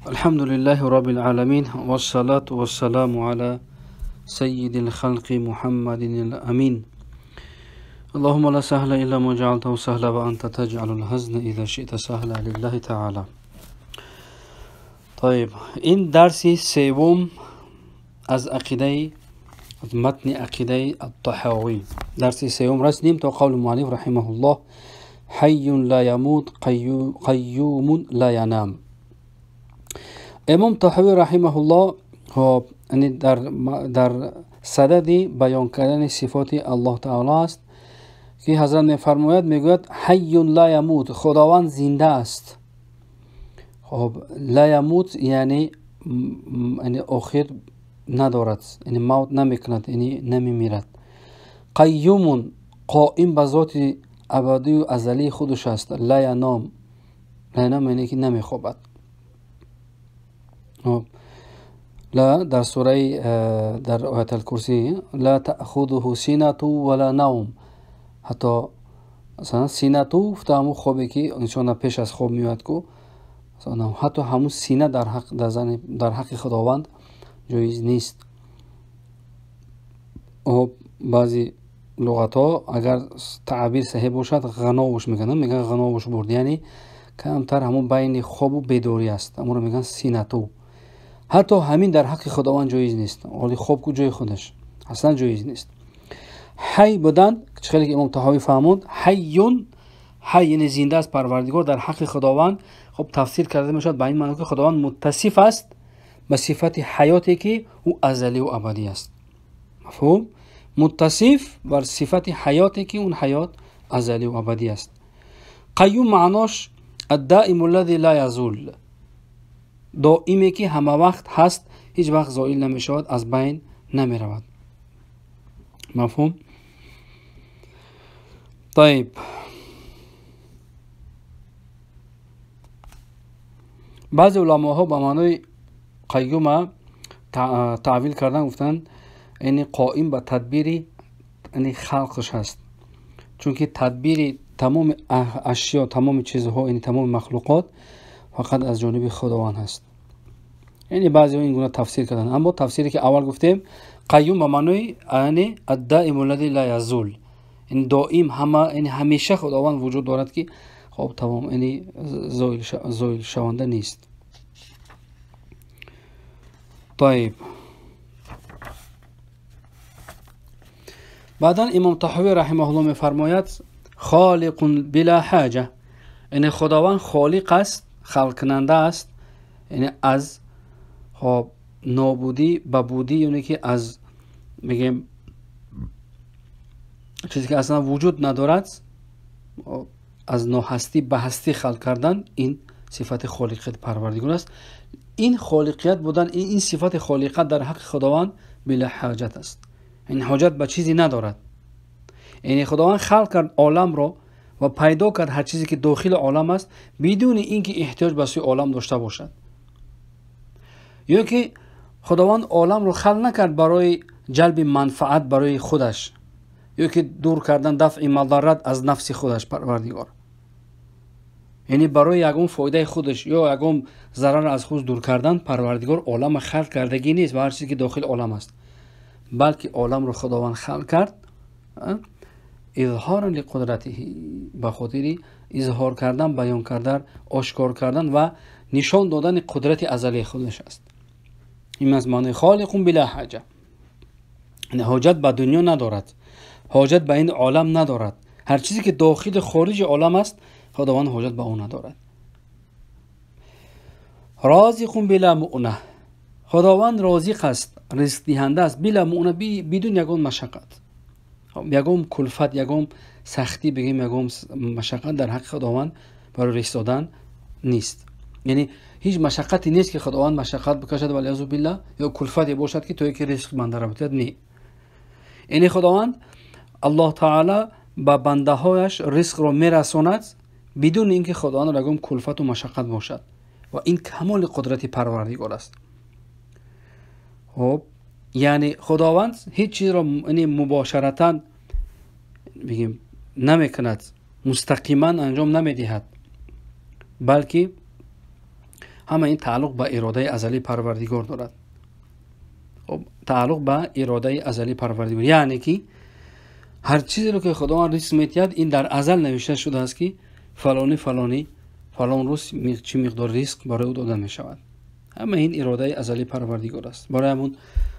الحمد لله رب العالمين والصلاة والسلام على سيد الخلق محمد الأمين. اللهم لا سهل إلا ما جعلته سهلا وأنت تجعل الحزن إذا شئت سهلا لله تعالى. طيب، این درسی سوم از عقیده متن عقیده الطحاوی، درسی سوم رسیدیم تا قول مؤلف رحمه الله: حي لا يموت قیوم لا ینام. امام طحاوی رحمه الله خب یعنی در صدد بیان کردن صفات الله تعالی است که حضرت میفرماید، میگوید حی لا یموت، خداوند زنده است. خب لا یموت یعنی آخر ندارد، یعنی موت نمیکند، یعنی نمیمیرد. قیوم قائم به ذات ابدی و ازلی خودش است. لا ینام، لا ینام یعنی که نمیخوابد. لا در سوره در آیت الکرسی لا تأخذه سنة ولا نوم، حتی مثلا سینه گفته همون خوابی که انسان پیش از خواب میاد کو، حتی همون سینه در حق خداوند جایز نیست. بعضی لغت ها اگر تعبیر صحیح باشد غناوش میگن، میگن غناوش برد، یعنی کمتر همون بین خواب و بیداری است، همون رو میگن سینه تو. حتی همین در حق خداوند جایز نیست، ولی خواب کو جای خودش اصلا جایز نیست. حی بودن چه که امام طحاوی فهموند، حیون، حی یعنی زنده است پروردگار در حق خداوند. خب تفسیر کرده میشد به این معنی که خداوند متصف است به صفت حیاتی که او ازلی و ابدی است. مفهوم؟ متصف بر صفت حیاتی که اون حیات ازلی و ابدی است. قیوم معناش الدائم الذي لا یزول، دائمی که همه وقت هست، هیچ وقت زائل نمی شود، از بین نمی رود. مفهوم؟ طيب، بعضی علماها به معنای قیوم تعویل کردن، گفتن یعنی قائم به تدبیر یعنی خلقش هست، چون که تدبیر تمام اشیا، تمام چیزها، یعنی تمام مخلوقات فقط از جانب خداوند هست. یعنی بعضی ها این گونه تفسیر کردن، اما تفسیری که اول گفتیم قیوم به معنای یعنی الدائم الذي لا یزول، یعنی دائم، همه، یعنی همیشه خداوند وجود دارد که خب تمام، یعنی زایل شونده نیست. طيب، بعدا امام طحاوی رحمه الله میفرماید خالق بلا حاجه، یعنی خداوند خالق است، خلق کننده است، یعنی از خب نابودی به بودی، یعنی که از میگیم چیزی که اصلا وجود ندارد، از ناهستی به هستی خلق کردن، این صفت خالقیت پروردگار است. این خالقیت بودن، این صفت خالقیت در حق خداوند بلا حاجت است، این حاجت به چیزی ندارد. یعنی خداوند خلق کرد عالم را و پیدا کرد هر چیزی که داخل عالم است بدون اینکه احتیاج به سوی عالم داشته باشد. یا که خداوند عالم را خلق نکرد برای جلب منفعت برای خودش، یا که دور کردن دفع مضرت از نفس خودش پروردگار، یعنی برای یگون فایده خودش یا یگون ضرر از خود دور کردن پروردگار عالم خلق کردگی نیست و هر چیزی که داخل عالم است، بلکه عالم رو خداوند خلق کرد اظهارا لقدرته، به خاطر اظهار کردن، بیان کردن، آشکار کردن و نشان دادن قدرت ازلی خودش است. این از معنی خالق بلا حاجه، یعنی حاجت به دنیا ندارد، حاجت به این عالم ندارد، هر چیزی که داخل خارج عالم است خداوند حاجت به اون ندارد. رازق بلا مؤنه، خداوند رازق است، رزق دهنده است، بلا مؤنه، بدون یگان مشقت، یگان کلفت، یگان سختی، بگیم یگان مشقت در حق خداوند برای رزق دادن نیست. یعنی هیچ مشقتی نیست که خداوند مشقت بکشد والعیاذ بالله، یا کلفتی باشد که توی که رزق بنده را بتد، نه. یعنی خداوند الله تعالی به بنده هایش رزق را میرساند بدون اینکه خداوند را کلفت و مشقت باشد، و این کمال قدرت پروردگار است. خب یعنی خداوند هیچ چیز را یعنی مباشرتا بگیم نمیکند، مستقیما انجام نمیدهد، بلکه Ҳама ин тааллуқ ба иродаи азалии Парвардигор дорад. Хоб, тааллуқ ба иродаи азалии Парвардигор, яъне ки ҳар чизеро ки Худованд ризқ метиҳад, ин дар азал навишта шудааст, ки фалони фалони фалон рӯз чӣ миқдор ризқ барои ӯ дода мешавад. Ҳама ин иродаи азалии Парвардигор аст. Барои ҳамун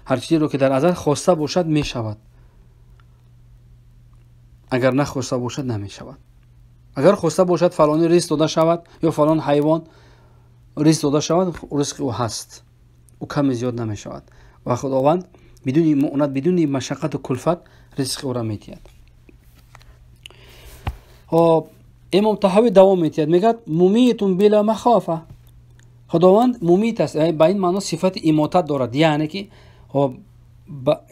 ҳар чизеро ки дар азал хоста бошад, мешавад, агар нахоста бошад, намешавад. Агар хоста бошад фалони ризқ дода шавад ё фалон ҳайвон ризқ дода шавад, ризқи ӯ ҳаст, ӯ ками зиёд намешавад ва Худованд бидуни муънат, бидуни машаққату кулфат ризқи ӯро метиҳад. Хоб, Имом Таҳавӣ давом метиҳад, мегӯяд: мумитун била махофа. Худованд мумит аст, ба ин маъно сифати имотат дорад, яъне ки хоб,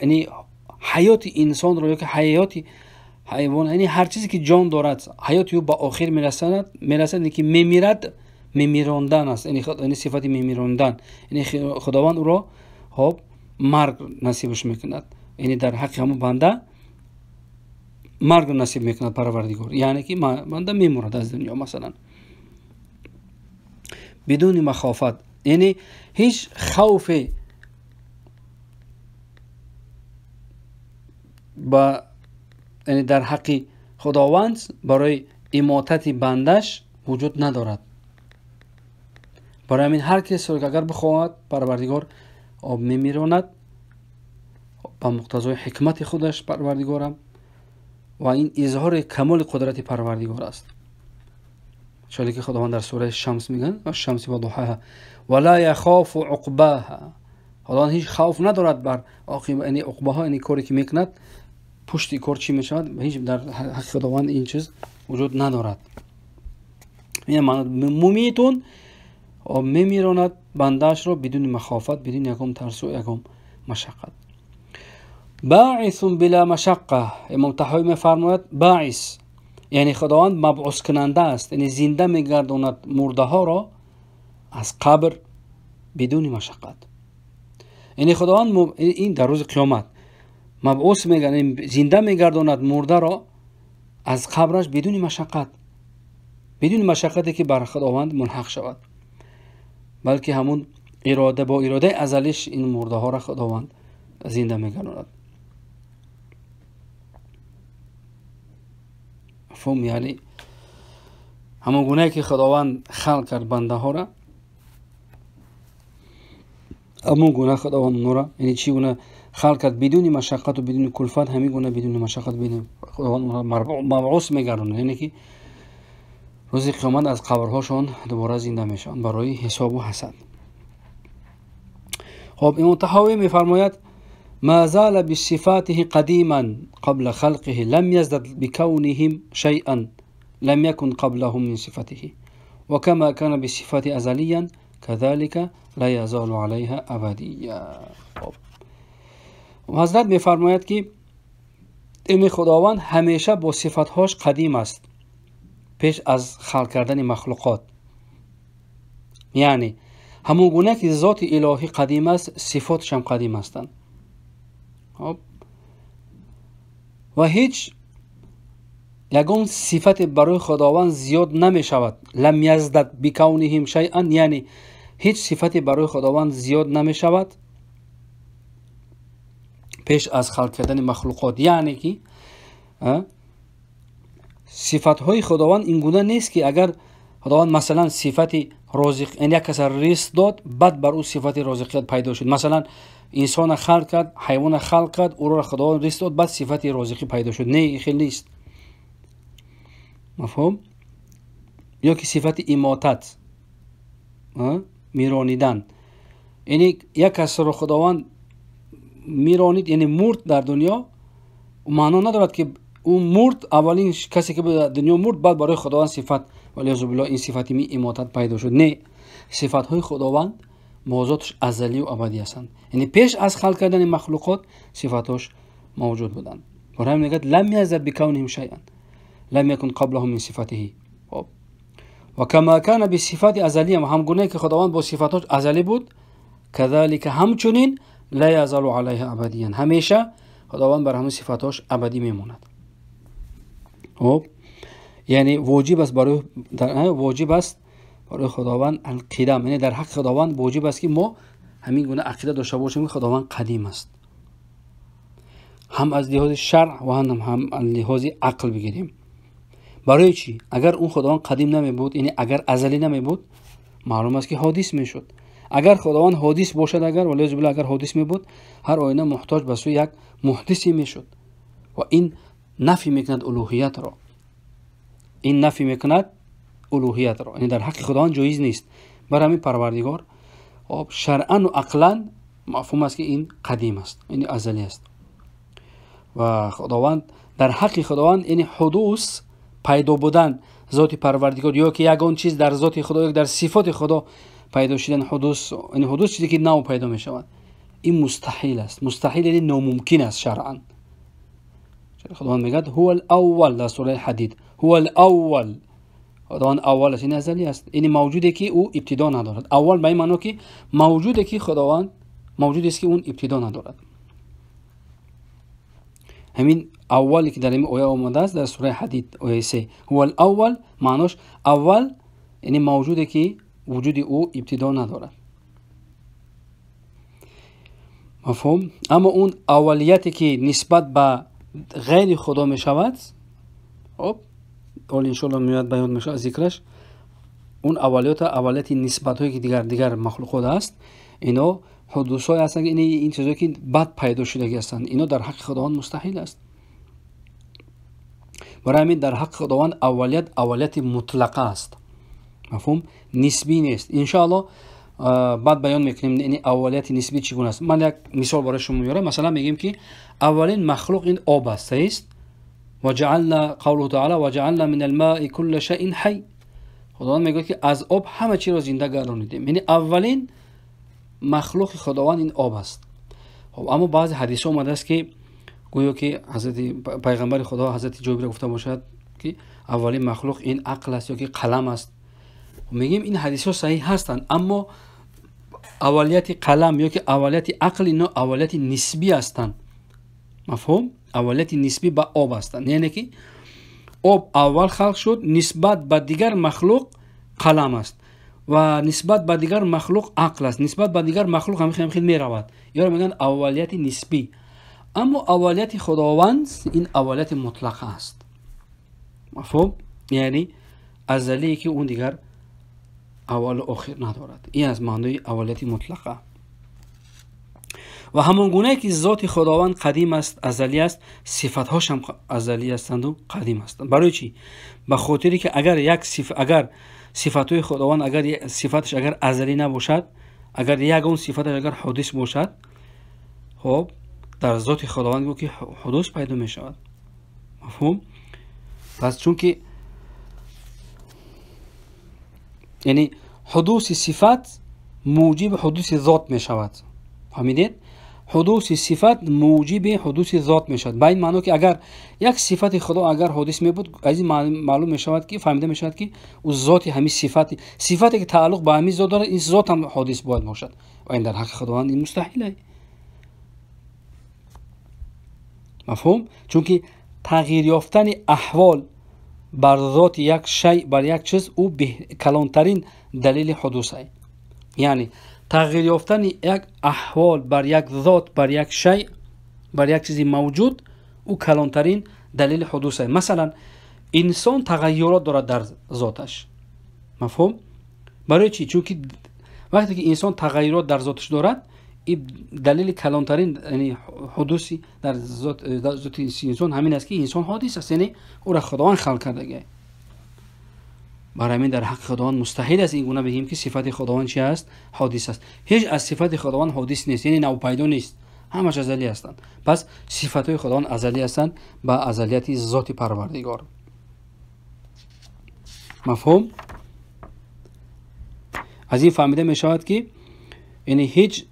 яъне ҳаёти инсонро ё ки ҳаёти ҳайвон, яъне ҳар чизе ки ҷон дорад, ҳаёти ӯ ба охир мерасад, яъне ки мемирад, мемирондан аст, яъне сифати мемирондан, яъне Худованд ӯро хоб марг насибаш мекунад, яъне дар ҳаққи ҳамон банда марг насиб мекунад Парвардигор, яъне ки банда мемурад аз дунё, масалан, бидуни махофат, яъне ҳеҷ хавфе ба, яъне дар ҳаққи Худованд барои имотати бандаш вуҷуд надорад. Барои ҳамин ҳар касеро ки агар бихоҳад, Парвардигор об мемиронад ба муқтазои ҳикмати худаш Парвардигорам, ва ин изҳори камоли қудрати Парвардигор аст. Чоле ки Худованд дар сураи Шамс мегӯяд: Шамси ва дуҳаҳа ва ла яхофу уқбаҳа. Худованд ҳеҷ хавф надорад бар оқиба, яъне уқбаҳо, яъне коре ки мекунад, пушти кор чӣ мешавад, ҳеҷ дар ҳаққи Худованд ин чиз вуҷуд надорад. Ин маъно мумитун мемиронад бандаашро бидуни махофат, бидуни ягон тарсу ягон машаққат. Баисун била машаққа. Имом Таҳавӣ мефармояд: баис, яъне Худованд мабъускунанда аст, яъне зинда мегардонад мурдаҳоро аз қабр бидуни машаққат. Яъне Худованд ин дар рӯзи қиёмат мабъус мегардонад, зинда мегардонад мурдаро аз қабраш бидуни машаққат, бидуни машаққате ки бар Худованд мулҳақ шавад, балки ҳамун ирода, бо иродаи азалиш ин мурдаҳоро Худованд зинда мегардонад. Мафҳум, яъне ҳамон гунае ки Худованд халқ кард бандаҳоро, ҳамон гуна Худованд онҳоро, яъне чӣ гуна халқ кард бидуни машаққату бидуни кулфат, ҳамин гуна бидуни машаққат Худованд онҳоро мабъус мегардонад, яъне ки рӯзи қиёмат аз қабрҳошон дубора зинда мешаванд барои ҳисобу ҳасад. Хоб, Имом Таҳавӣ мефармояд: ما زال بصفاته قديما قبل خلقه لم يزدد بكونهم شيئا لم يكن قبلهم من صفته، وكما كان بالصفات أزليا كذلك لا يزال عليها أبديا. حضرت میفرماید که این خداوند همیشه با صفتهاش قدیم است، پیش از خلق کردن مخلوقات، یعنی همون گونه که ذات الهی قدیم است، صفاتش هم قدیم هستند. و هیچ یگان صفت برای خداوند زیاد نمی شود. لم یزدد بکونهم شیئا، یعنی هیچ صفتی برای خداوند زیاد نمی شود پیش از خلق کردن مخلوقات، یعنی که صفت های خداوند این گونه نیست که اگر خداوند مثلا صفت رازق، یعنی یک کس رزق داد، بعد بر او صفت رازقیت پیدا شد. مثلا انسان خلق کرد، حیوان خلق کرد، او را خداوند رزق داد، بعد صفت رازقی پیدا شد. نه، این خیلی نیست. مفهوم؟ یا که صفت اماتت، میرانیدن، یعنی یک کس را خداوند میرانید، یعنی مرد در دنیا، معنا ندارد که او مرد، اولین کسی که در دنیا مرد، بعد برای خداوند صفت ولیعذ بالله این صفت اماتت پیدا شد. نه، صفت های خداوند موضوعاتش ازلی و ابدی هستند، یعنی پیش از خلق کردن مخلوقات صفاتش موجود بودند. برای همین میگه لم یزد بکونهم شیئا لم یکن قبلهم من صفاته. و کما کان بصفات ازلیه، هم گونه که خداوند با صفاتش ازلی بود، کذالک همچنین لا یزال علیها ابدیا، همیشه خداوند بر همون صفاتش ابدی میموند. خب یعنی واجب است برای واجب است Барои Худованд алқидам, яъне дар ҳаққи Худованд воҷиб аст, ки мо ҳамин гуна ақида дошта бошем, ки Худованд қадим аст, ҳам аз лиҳози шаръ ва ҳам аз лиҳози ақл бигирем. Барои чӣ? Агар он Худованд қадим намебуд, яъне агар азалӣ намебуд, маълум аст, ки ҳодис мешуд. Агар Худованд ҳодис бошад, агар валиёзу биллаҳ, агар ҳодис мебуд, ҳар оина муҳтоҷ ба сӯи як муҳдисе мешуд ва ин нафӣ мекунад улуҳиятро. Ин нафӣ мекунад улуҳиятро, яъне дар ҳаққи Худованд ҷоиз нест. Бар ҳамин Парвардигор шаръану ақлан мафҳум аст, ки ин қадим аст, яъне азалӣ аст. Ва Худованд дар ҳаққи Худованд, яъне ҳудус пайдо будан зоти Парвардигор ё ки ягон чиз дар зоти Худо ё дар сифоти Худо пайдо шудан, ҳудус, яъне ҳудус чизе ки нав пайдо мешавад, ин мустаҳил аст. Мустаҳил яъне номумкин аст шаръан. Худованд мегӯяд ҳува алаввал дар сураи Ҳадид, ҳува алаввал, Худованд аввал аст, ин азалӣ аст, яъне мавҷуде ки ӯ ибтидо надорад. Аввал ба ин маъно ки мавҷуде ки Худованд мавҷудест, ки он ибтидо надорад. Ҳамин аввале ки дар ин оя омадааст дар сураи Ҳадид ояи 3, ҳува алаввал, маънош аввал яъне мавҷуде ки вуҷуди ӯ ибтидо надорад. Мафҳум? Аммо он аввалияте ки нисбат ба ғайри Худо мешавад, хоб ҳол иншоалло меояд баён мешавад зикраш, он аввалиёта аввалияти нисбатҳое ки дигар махлуқот аст, ино ҳудусҳое ҳастанд, ки ин чизҳое ки бад пайдо шудагӣ ҳастанд, ино дар ҳаққи Худованд мустаҳил аст. Барои ҳамин дар ҳаққи Худованд аввалият аввалияти мутлақа аст. Мафҳум? Нисбӣ нест. Иншоалло баъд баён мекунем, яъне аввалияти нисбӣ чӣ гуна аст. Ман як мисол барои шумо меорам. Масалан мегӯем, ки аввалин махлуқ ин об аст, саҳист? وجعلنا قوله تعالى وجعلنا من الماء كل شيء حي. Худованд мегӯяд, ки аз об ҳама чиро зинда гардонидем. Яъне аввалин махлуқи Худованд ин об аст. Хоб, аммо баъзе ҳадисҳо омадааст, ки гӯё ки ҳазрати пайғамбари Худо ҳазрати Ҷобир гуфта бошад, ки аввалин махлуқ ин ақл аст ё ки қалам аст. Мегӯем, ин ҳадисҳо саҳиҳ ҳастанд, аммо аввалияти қалам ё ки аввалияти ақл ино аввалияти нисбӣ ҳастанд. Мафҳум? Аввалияти нисбӣ ба об ҳастанд, яъне ки об аввал халқ шуд, нисбат ба дигар махлуқ қалам аст ва нисбат ба дигар махлуқ ақл аст, нисбат ба дигар махлуқ ҳамин хел меравад. Ёро мегӯянд аввалияти нисбӣ. Аммо аввалияти Худованд ин аввалияти мутлақа аст. Мафҳум? Яъне азалие ки он дигар аввалу охир надорад. Ин аз маънои аввалияти мутлақа. Ва ҳамон гунае ки зоти Худованд қадим аст, азалӣ аст, сифатҳош ҳам азалӣ ҳастанду қадим ҳастанд. Барои чӣ? Ба хотире ки агар як агар сифатҳои Худованд, агар сифаташ агар азалӣ набошад, агар ягон сифаташ агар ҳодис бошад, хоб дар зоти Худованд гӯ ки ҳудус пайдо мешавад. Мафҳум? Пас чунки яъне ҳудуси сифат муҷиби ҳудуси зот мешавад. Фаҳмидед? Ҳудуси сифат муҷиби ҳудуси зот мешавад. Ба ин маъно ки агар як сифати Худо агар ҳодис мебуд, аз ин маълум мешавад, ки фаҳмида мешавад, ки ӯ зоти ҳамин сифати, сифате ки тааллуқ ба ҳамин зот дорад, ин зот ҳам ҳодис бояд бошад. Ва ин дар ҳаққи Худованд ин мустаҳил. Мафҳум? Чунки тағйир ёфтани аҳвол бар зоти як шай, бар як чиз, ӯ калонтарин далели ҳудусай. Яъне тағйир ёфтани як аҳвол бар як зот, бар як шай, бар як чизи мавҷуд, ӯ калонтарин далели ҳудусай. Масалан, инсон тағайюрот дорад дар зоташ. Мафҳум? Барои чӣ? Чунки вақте ки инсон тағайюрот дар зоташ дорад, ин далели калонтарин, яъне ҳудуси дар зоти инсон ҳамин аст, ки инсон ҳодис аст, яъне ӯро Худованд халқ кардагиа. Барои ҳамин дар ҳаққи Худованд мустаҳил аст ин гуна бигӯем, ки сифати Худованд чи аст? Ҳодис аст. Ҳеҷ аз сифати Худованд ҳодис нест, яъне навпайдо нест, ҳамаш азалӣ ҳастанд. Пас сифатҳои Худованд азалӣ ҳастанд ба азалияти зоти Парвардигор. Мафҳум? Аз ин фаҳмида мешавад, ки яъне ҳеҷ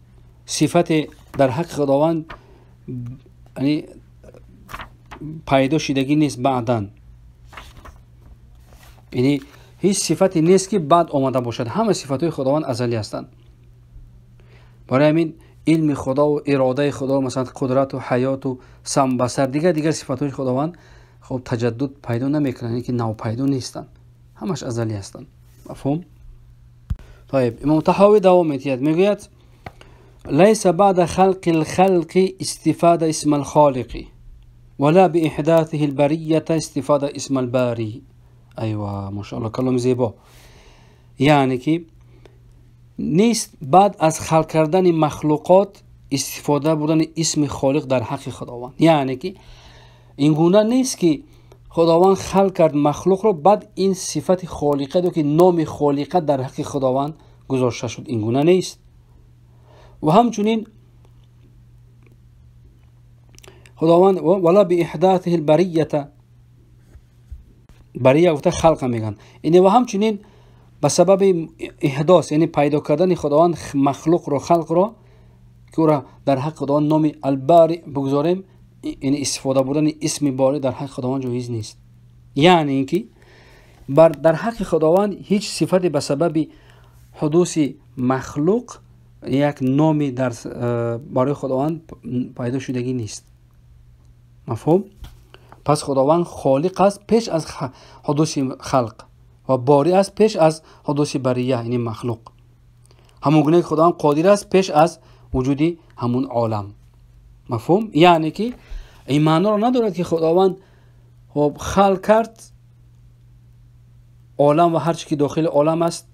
сифате дар ҳаққи Худованд яъне пайдо шидагӣ нест баъдан, яъне ҳеҷ сифате нест, ки баъд омада бошад. Ҳама сифатҳои Худованд азалӣ ҳастанд. Барои ҳамин илми Худову иродаи Худо, масалан қудрату ҳаёту самбасар, дигар дигар сифатҳои Худованд хоб таҷаддуд пайдо намекунанд, яъне ки навпайдо нестанд, ҳамаш азалӣ ҳастанд. Мафҳум? طيب امام طحاوی دوام می‌دهد، میگوید ليس بعد خلق الخلق استفادة اسم الخالق ولا بإحداثه البرية استفادة اسم الباري. أيوة ما شاء الله کلام زیبا. یعنی که نیست بعد از خلق کردن مخلوقات استفاده بردن اسم خالق در حق خداوند. یعنی که این گونه نیست که خداوند خلق کرد مخلوق رو، بعد این صفت خالقه که نام خالقه در حق خداوند گذاشته شد، این گونه نیست. و همچنین خداوند ولا بإحداثه البریه، بریه گفته خلق میگن، یعنی و همچنین به سبب احداث یعنی پیدا کردن خداوند مخلوق رو، خلق رو، که او را در حق خداوند نام الباری بگذاریم، یعنی استفاده بردن اسم باری در حق خداوند جایز نیست. یعنی اینکه در حق خداوند هیچ صفتی به سبب حدوث مخلوق یک نامی در برای خداوند پیدا شدگی نیست. مفهوم؟ پس خداوند خالق است پیش از حدوث خلق و باری است پیش از حدوث بریه یعنی مخلوق. همون گونه خداوند قادر است پیش از وجود همون عالم. مفهوم؟ یعنی که این معنا رو ندارد که خداوند خلق کرد عالم و هر چی که داخل عالم است،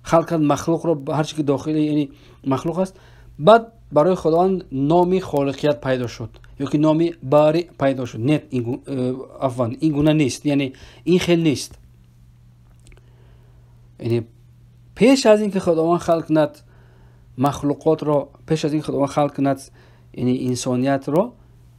خلق کرد مخلوق رو، هر چی که داخل یعنی مخلوق است، بعد برای خداوند نامی خالقیت پیدا شد یا که نامی باری پیدا شد. نه، این گونه نیست، یعنی این خیلی نیست. یعنی پیش از اینکه خداوند خلق کند مخلوقات را، پیش از اینکه خداوند خلق کند یعنی انسانیت را،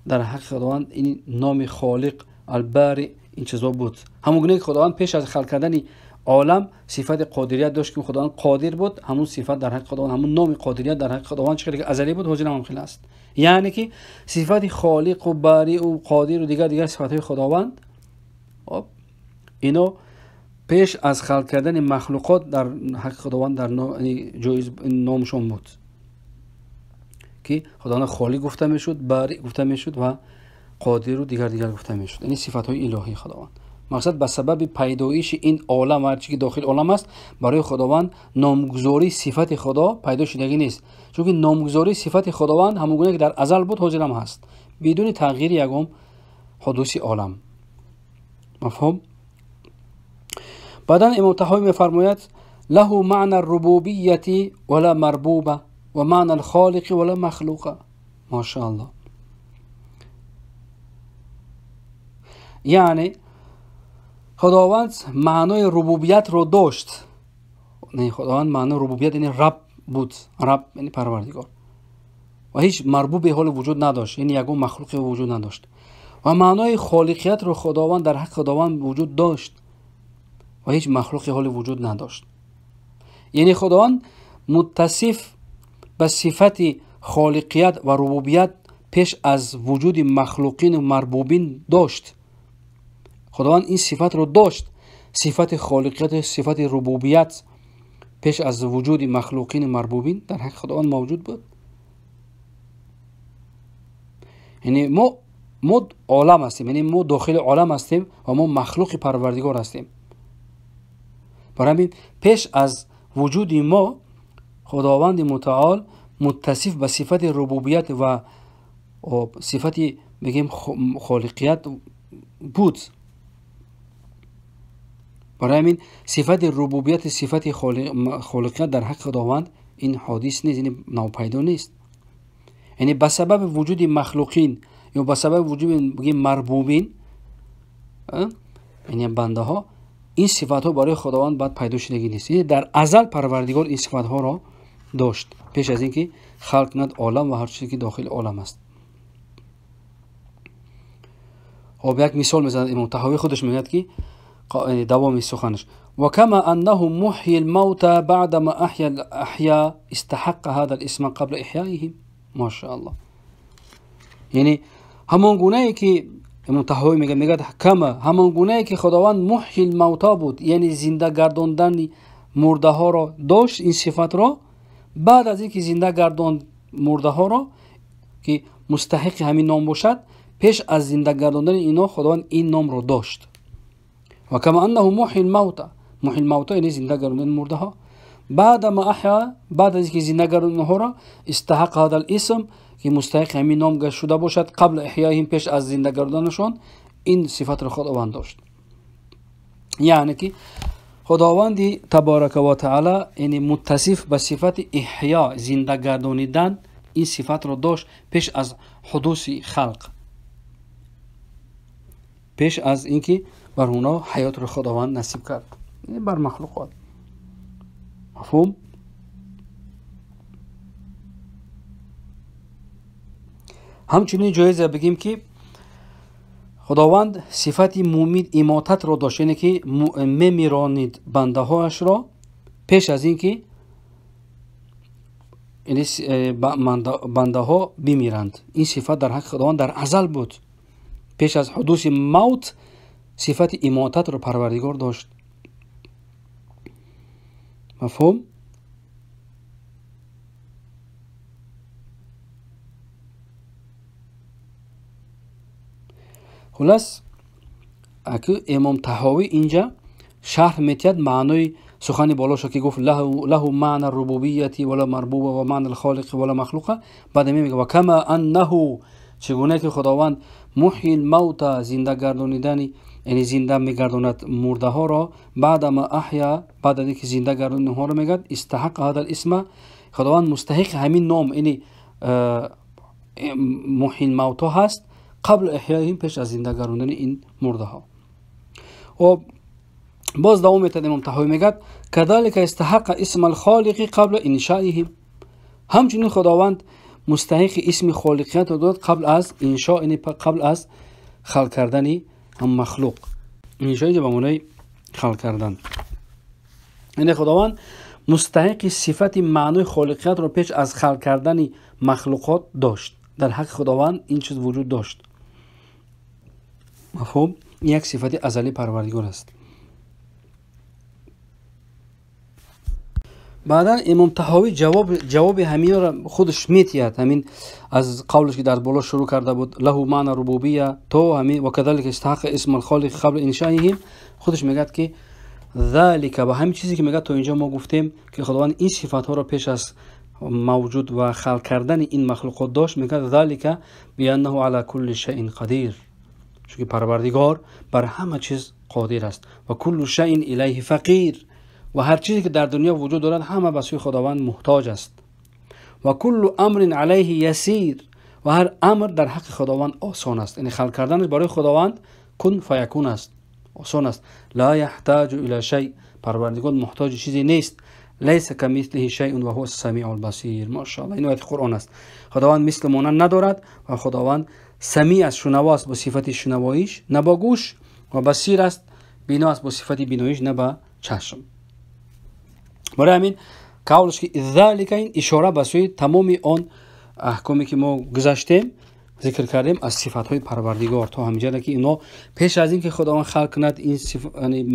در حق خداوند این نام خالق الباری این چیزا بود. همون گونه که خداوند پیش از خلق کردن عالم صفت قادریت داشت که خداوند قادر بود، همون صفت در حق خداوند، همون نام قادریت در حق خداوند چه که ازلی بود حاضر هم خیلی است. یعنی که صفت خالق و باری و قادر و دیگر صفات های خداوند، خب اینو پیش از خلق کردن مخلوقات در حق خداوند در جایز نامشون بود که خداوند خالق گفته میشد، باری گفته میشد و قادر و دیگر گفته میشد. یعنی صفات های الهی خداوند. مقصد به سبب پیدایش این عالم، هر چی که داخل عالم است، برای خداوند نامگذاری صفت خدا پیدا شدگی نیست، چون که نامگذاری صفت خداوند همون گونه که در ازل بود حاضر هم هست، بدون تغییر یگام حدوث عالم. مفهوم؟ بعدا امام طحاوی میفرماید له معنى الربوبیت ولا مربوبه و معنى الخالق ولا مخلوقه. ماشاءالله. یعنی خداوند معنای ربوبیت رو داشت. نه، خداوند معنای ربوبیت یعنی رب بود، رب یعنی پروردگار، و هیچ مربوب حال وجود نداشت، یعنی یگون مخلوقی وجود نداشت. و معنای خالقیت رو خداوند در حق خداوند وجود داشت و هیچ مخلوقی حال وجود نداشت. یعنی خداوند متصف به صفت خالقیت و ربوبیت پیش از وجود مخلوقین و مربوبین داشت. خداوند این صفت رو داشت، صفت خالقیت، صفت ربوبیت پیش از وجود مخلوقین و مربوبین در حق خداوند موجود بود. یعنی ما عالم هستیم، یعنی ما داخل عالم هستیم و ما مخلوق پروردگار هستیم. برای همین پیش از وجود ما خداوند متعال متصف به صفت ربوبیت و صفت بگیم خالقیت بود. برای همین صفت ربوبیت، صفت خالقیت در حق خداوند این حادث نیست، یعنی ناپیدا نیست. یعنی به سبب وجود مخلوقین یا به سبب وجود بگیم مربوبین، یعنی بنده ها، این صفت ها برای خداوند بعد پیدا شدگی نیست. یعنی در ازل پروردگار این صفت ها را داشت پیش از اینکه خلق کند عالم و هر چیزی که داخل عالم است. خب یک مثال میزند امام طحاوی، خودش میگه که دوام سخنش و کما انه محیی الموتى بعدما احیا استحق هذا الاسم قبل احیائهم. ماشاءالله. یعنی همون گونه ای که امام طحاوی میگه کما همون گونه ای که خداوند محیی الموتى بود، یعنی زنده گرداندن مرده ها را داشت، این صفت را بعد از اینکه زنده گرداند مرده ها را که مستحق همین نام باشد، پیش از زنده گرداندن اینا خداوند این نام را داشت. و کما انه محیی الموتى، محیی الموتى یعنی زنده گرداندن مرده ها، Баъд ма аҳя, баъд аз инки зинда гардонд онҳоро, истаҳаққа ҳадал исм, ки мустаҳиқ ҳамин ном шуда бошад, қабл иҳёиҳим, пеш аз зинда гардонашон ин сифатро Худованд дошт. Яъне ки Худованди табарака ва таъала яъне муттасиф ба сифати иҳё, зинда гардонидан, ин сифатро дошт пеш аз ҳудуси халқ, пеш аз инки бар онҳо ҳаётро Худованд насиб кард, яъне бар махлуқот. Мафҳум? Ҳамчунин ҷоиза бигем ки Худованд сифати мумид имотатро дошт, яъне ки мемиронид бандаҳояшро пеш аз ин ки бандаҳо бимиранд. Ин сифат дар ҳаққи Худованд дар азал буд. Пеш аз ҳудуси мавт сифати имотатро Парвардигор дошт. Мафҳум? Хулас, аки Имом Таҳовӣ инҷа шарҳ метиҳад маънои сухани болоша ки гуфт лаҳу маъна рубубияти вала марбуба ва маъна алхолиқи вала махлуқа. Баъд мегӯяд ва кама аннаҳу, чигуна ки Худованд муҳйил мавта, зинда гардонидани, яъне зинда мегардонад мурдаҳоро, баъдама аҳя, баъд аз инки зинда гардонд онҳоро, мегӯяд истаҳаққа ҳадал исма, Худованд мустаҳиқи ҳамин ном, яъне муҳйил мавто ҳаст, қабл иҳёиҳим, пеш аз зинда гардондани ин мурдаҳо. Боз давом метад Имом Таҳовӣ мегӯяд кадалика истаҳаққа исма алхолиқи қабла иншаиҳим, ҳамчунин Худованд мустаҳиқи исми холиқиятро дод қабл аз иншо, яъне қабл аз халқ кардани махлуқ. Иншо инҷа ба маънои халқ кардан, яъне Худованд мустаҳиқи сифати маънои холиқиятро пеш аз халқ кардани махлуқот дошт. Дар ҳаққи Худованд ин чиз вуҷуд дошт. Мафҳум? Як сифати азалии Парвардигор аст. Баъдан Имом Таҳовӣ ҷавоби ҳаминро худаш метиҳад. Ҳамин аз қавлаш ки дар боло шурӯъ карда буд, лаҳу маъна рубубия, то ҳамин ва кадалика истаҳаққа исма алхолиқи қабла иншаиҳим, худаш мегӯяд ки залика, ва ҳамин чизе ки мегӯяд то инҷо мо гуфтем ки Худованд ин сифатҳоро пеш аз мавҷуд ва халқ кардани ин махлуқот дошт, мегӯяд залика бианнаҳу ала кулли шайъин қадир, чунки Парвардигор бар ҳама чиз қодир аст, ва куллу шайъин илайҳи фақир, ва ҳар чизе ки дар дунё вуҷуд дорад ҳама ба сӯи Худованд муҳтоҷ аст, ва куллу амрин алайҳи ясир, ва ҳар амр дар ҳаққи Худованд осон аст. Яъне халқ карданаш барои Худованд кун фаякун аст, осон аст. Ла яҳтаҷу ила шай, Парвардигор муҳтоҷи чизе нест. Лайса камислиҳи шайъун ва ҳува самиъул басир. Машааллоҳ, ин ояти Қуръон аст. Худованд мисли монанд надорад ва Худованд самиъ аст, шунаво аст бо сифати шунавоиш, на бо гӯш, ва басир аст, бино аст бо сифати биноиш, на ба чашм. Барои ҳамин қавлаш ки залика, ин ишора ба сӯи тамоми он аҳкоме ки мо гузаштем, зикр кардем аз сифатҳои Парвардигор, то ҳаминҷода ки инҳо пеш аз ин ки Худованд халқ кунад ин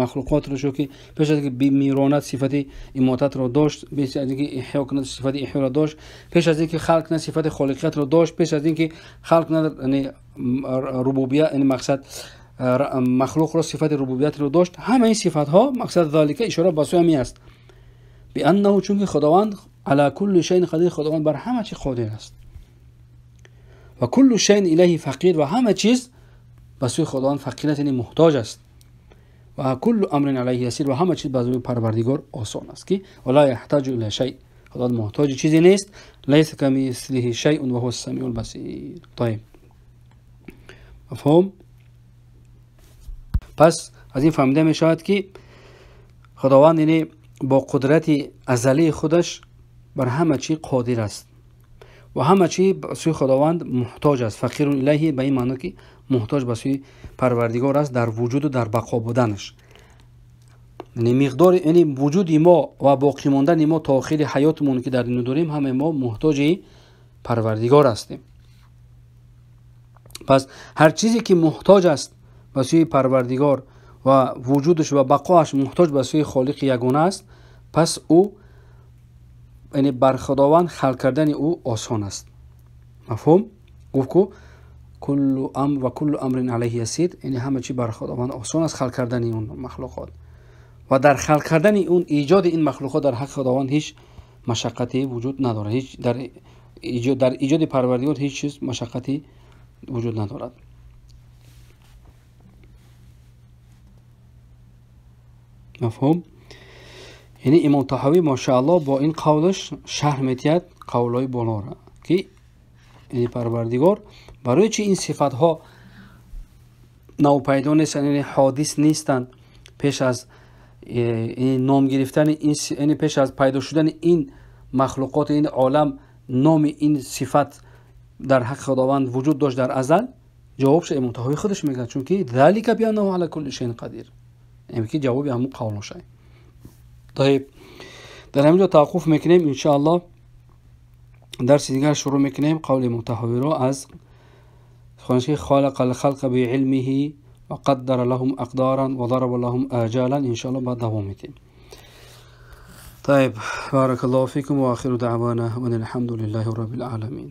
махлуқотро, шо ки пеш аз ин ки бимиронад сифати имотатро дошт, пеш аз ин ки иҳё кунад сифати иҳёро дошт, пеш аз ин ки халқ кунад сифати холиқиятро дошт, пеш аз ин ки халқ кунад рубубия, яъне мақсад махлуқро сифати рубубиятро дошт. Ҳама ин сифатҳо мақсад залика ишора ба сӯи ҳамин аст. бианнаҳу, чунки Худованд ала кулли шайъин қадир, Худованд бар ҳама чиз қодир аст, ва куллу шайъин илайҳи фақир, ва ҳама чиз ба сӯи Худованд фақир аст, яъне муҳтоҷ аст, ва куллу амрин алайҳи ясир, ва ҳама чиз ба сӯи Парвардигор осон аст, ки ва ла яҳтаҷу ила шай, Худованд муҳтоҷи чизе нест. лайса камислиҳи шайъун ва ҳува самиъул басир. Тайиб, мафҳум? Пас аз ин фаҳмида мешавад ки Худованд яъне бо қудрати азалии худаш бар ҳама чиз қодир аст ва ҳама чиз ба сӯи Худованд муҳтоҷ аст. Фақирун илайҳи ба ин маъно ки муҳтоҷ ба сӯи Парвардигор аст дар вуҷуду дар бақо буданаш. Яъне миқдори, яъне вуҷуди мо ва боқӣ мондани мо то охири ҳаётмон ки дар дунё дорем, ҳамаи мо муҳтоҷи Парвардигор ҳастем. Пас ҳар чизе ки муҳтоҷ аст ба сӯи Парвардигор ва вуҷудаш ва бақоаш муҳтоҷ ба сӯи Холиқи ягона аст, пас ӯ, яъне бар Худованд халқ кардани ӯ осон аст. Мафҳум? Гуфт ку куллу амр ва куллу амрин алайҳи ясир, яъне ҳама чиз бар Худованд осон аст халқ кардани он махлуқот. Ва дар халқ кардани он, эҷоди ин махлуқот дар ҳаққи Худованд ҳеҷ машаққате вуҷуд надорад. Ҳеҷ дар эҷоди Парвардигор ҳеҷ чиз машаққате вуҷуд надорад. Мафҳум? Яъне Имом Таҳавӣ машааллоҳ бо ин қавлаш шарҳ медиҳад қавлҳои болоро, ки яъне Парвардигор барои чи ин сифатҳо навпайдо нестанд, яъне ҳодис нестанд, пеш аз ном гирифтани ин, яъне пеш аз пайдо шудани ин махлуқоти ин олам номи ин сифат дар ҳаққи Худованд вуҷуд дошт дар азал. Ҷавобша Имом Таҳавӣ худаш мегӯяд, чунки залика бианнаҳу ала кулли шайъин қадир, яъне ки ҷавоби ҳамун қавлошай. Таиб, дар ҳамин ҷо таваққуф мекунем. Иншааллоҳ дарси дигар шурӯъ мекунем қавли Имом Таҳавиро аз хонашки халақа алхалқа биилмиҳи ва қаддара лаҳум ақдаран ва дараба лаҳум аҷалан. Иншааллоҳ баъд давом медиҳем. Таиб, баракаллоҳу фикум ва охиру даъвана ва алҳамду лиллаҳи роббил оламин.